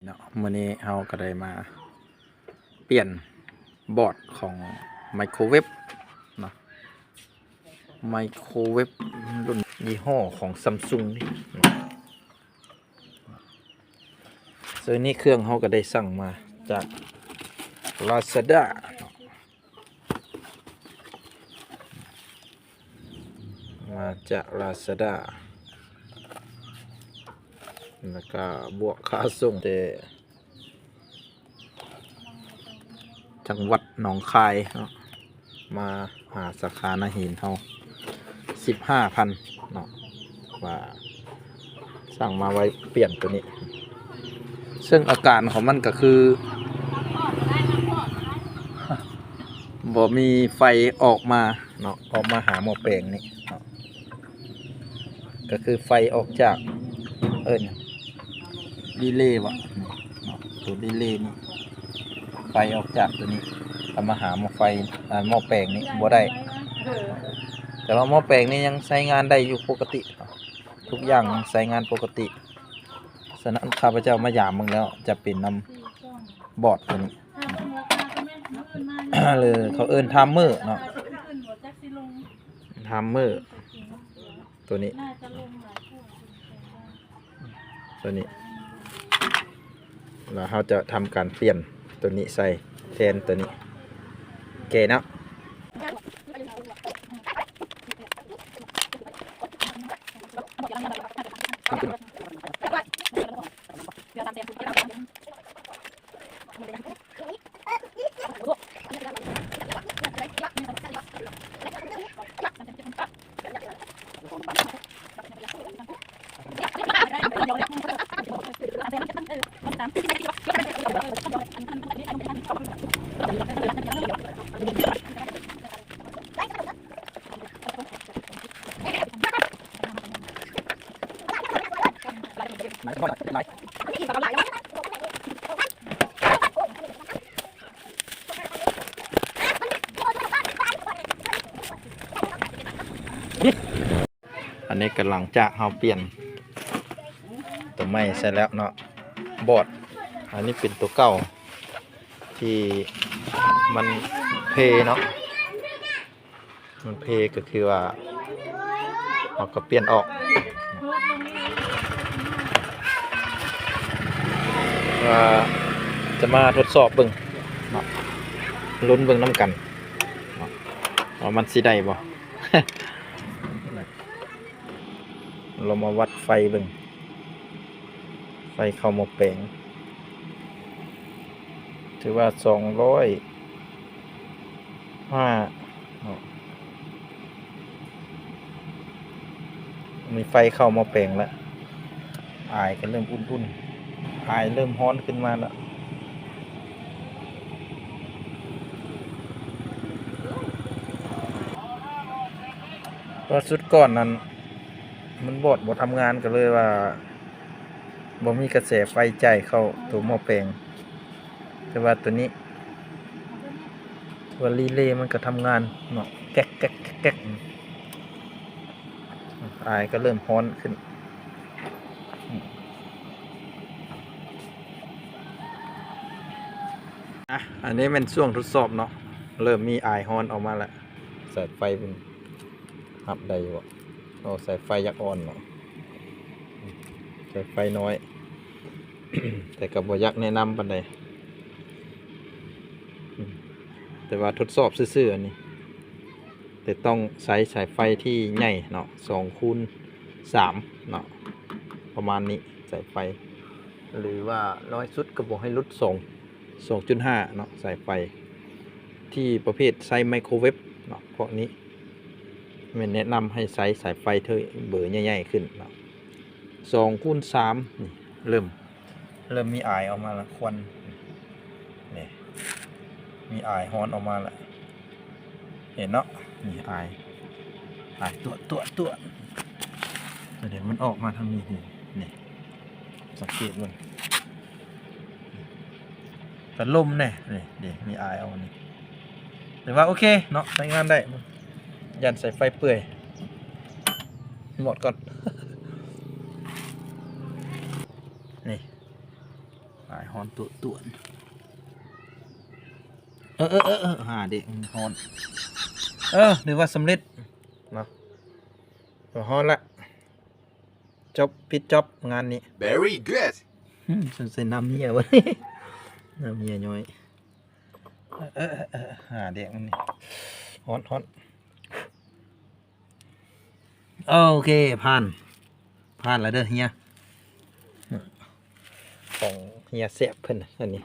ເນາະ ມື້ນີ້ເຮົາກໍໄດ້ມາປ່ຽນບອດຂອງໄມໂຄເວບເນາະ ໄມໂຄເວບລຸ້ນຍີ່ຫໍ້ຂອງຊຳຊຸງນີ້ເນາະ. ເຊິ່ງນີ້ເຄື່ອງເຮົາກໍໄດ້ສັ່ງມາຈາກລາຊາດ້າເນາະ ມາຈາກລາຊາດ້າ ແລ້ວກໍບວກຄ່າສົ່ງແຕ່ຈັງຫວັດໜອງຄາຍເນາະ ມາຫາສາຂານາຫີນເຮົາ ສິບຫ້າພັນເນາະ ວ່າສັ່ງມາໄວ້ປ່ຽນໂຕນີ້ ເຊິ່ງອາການຂອງມັນກໍຄື ບໍ່ມີໄຟອອກມາເນາະ ອອກມາຫາໝໍ້ແປງນີ້ເນາະ ກໍຄືໄຟອອກຈາກ ເອີ້ນຫຍັງ ຣີເລບໍ ເນາະ ໂຕຣີເລນີ້ ໄຟອອກຈາກໂຕນີ້ ເອົາມາຫາໝໍ້ໄຟ ອາ ໝໍ້ແປງນີ້ບໍ່ໄດ້ ແຕ່ວ່າໝໍ້ແປງນີ້ຍັງໃຊ້ງານໄດ້ຢູ່ປົກກະຕິເນາະ ທຸກຢ່າງຍັງໃຊ້ງານປົກກະຕິ. ສະນັ້ນ ຂ້າພະເຈົ້າມາຢາມເບິ່ງແລ້ວ ຈະເປັນນຳບອດໂຕນີ້ ຫຼືເຂົາເອີ້ນທາມເມີເນາະ ທາມເມີ ໂຕນີ້ ໂຕນີ້ ແລ້ວເຮົາຈະທຳການປ່ຽນໂຕນີ້ໃສ່ແທນໂຕນີ້ ໂອເຄເນາະ. ອັນນີ້ກໍຫຼັງຈາກເຮົາປ່ຽນຕົວໃໝ່ໃສ່ແລ້ວເນາະ ບອດ ອັນນີ້ເປັນຕົວເກົ່າທີ່ມັນເພເນາະ ມັນເພກໍຄືວ່າເຮົາກໍປ່ຽນອອກ ວ່າຈະມາທົດສອບເບິ່ງເນາະ ລຸ້ນເບິ່ງນຳກັນເນາະ ວ່າມັນຊິໄດ້ບໍ່. ລອງມາວັດໄຟເບິ່ງ ໄຟເຂົ້າໝໍ້ແປງ ຖືວ່າສອງຮ້ອຍຫ້າເນາະ ມີໄຟເຂົ້າໝໍ້ແປງແລ້ວ ອາຍກໍເລີ່ມອຸ່ນໆ ອາຍເລີ່ມຮ້ອນຂຶ້ນມາແລ້ວ. ເພາະຊຸດກ່ອນນັ້ນ ມັນບອດບໍ່ທຳງານ ກໍເລີຍວ່າບໍ່ມີກະແສໄຟຈ່າຍເຂົ້າໂຕໝໍ້ແປງ ແຕ່ວ່າໂຕນີ້ ວ່າຣີເລມັນກໍທຳງານເນາະ ແກັກໆໆ ອາຍກໍເລີ່ມຮ້ອນຂຶ້ນ. ອ່ະ ອັນນີ້ແມ່ນຊ່ວງທົດສອບເນາະ ເລີ່ມມີອາຍຮ້ອນອອກມາແລ້ວ ສາຍໄຟເພິ່ນຮັບໄດ້ຢູ່ບໍ່? ໂອ້ ສາຍໄຟຢາກອ່ອນເນາະ ສາຍໄຟນ້ອຍ ແຕ່ກໍບໍ່ຢາກແນະນຳປານໃດ ອືມ ແຕ່ວ່າທົດສອບຊື່ໆ ອັນນີ້ ແຕ່ຕ້ອງໃຊ້ສາຍໄຟທີ່ໃຫຍ່ເນາະ ສອງຄູນສາມເນາະ ປະມານນີ້ ສາຍໄຟ ຫຼືວ່ານ້ອຍສຸດກໍບໍ່ໃຫ້ຫຼຸດສອງ ສອງຈຸດຫ້າເນາະ ສາຍໄຟທີ່ປະເພດໃຊ້ໄມໂຄເວບເນາະ ພວກນີ້ແມ່ນແນະນຳໃຫ້ໃຊ້ສາຍໄຟເທີເບີໃຫຍ່ໆຂຶ້ນເນາະ ສອງຄູນສາມ ນີ້ເລີ່ມ ເລີ່ມມີອາຍອອກມາລະ ຄວັນ ນີ້ ມີອາຍຮ້ອນອອກມາລະ ເຫັນເນາະ ນີ້ອາຍ ອາຍຕົວະໆ ແລ້ວເດ ມັນອອກມາທາງນີ້ ນີ້ ສັງເກດເບິ່ງ ພັດລົມແນ່ ນີ້ເດ ມີອາຍອອກມານີ້ ແຕ່ວ່າໂອເຄເນາະ ໃຊ້ງານໄດ້ ຢ້ານສາຍໄຟເປື່ອຍ ໝົດກ່ອນ ນີ້ ອາ ສາຍຮ້ອນຕົວະໆ ເອີໆໆໆ ຫາເດັກ ມັນຮ້ອນ ເອີ ຖືວ່າສຳເລັດເນາະ ຮ້ອນລະ ຈົບ ປິດຈັອບງານນີ້ Very good. ອືມ ສົງໄສນ້ຳເຫື່ອເວີ້ຍ ນ້ຳເຫື່ອຍ້ອຍ ເອີໆໆ ຫາເດັກມັນນີ້ ຮ້ອນໆ. ໂອເຄ ຜ່ານ ຜ່ານແລ້ວເດີເຮຍ ຂອງເຮຍແຊບເພິ່ນ ອັນນີ້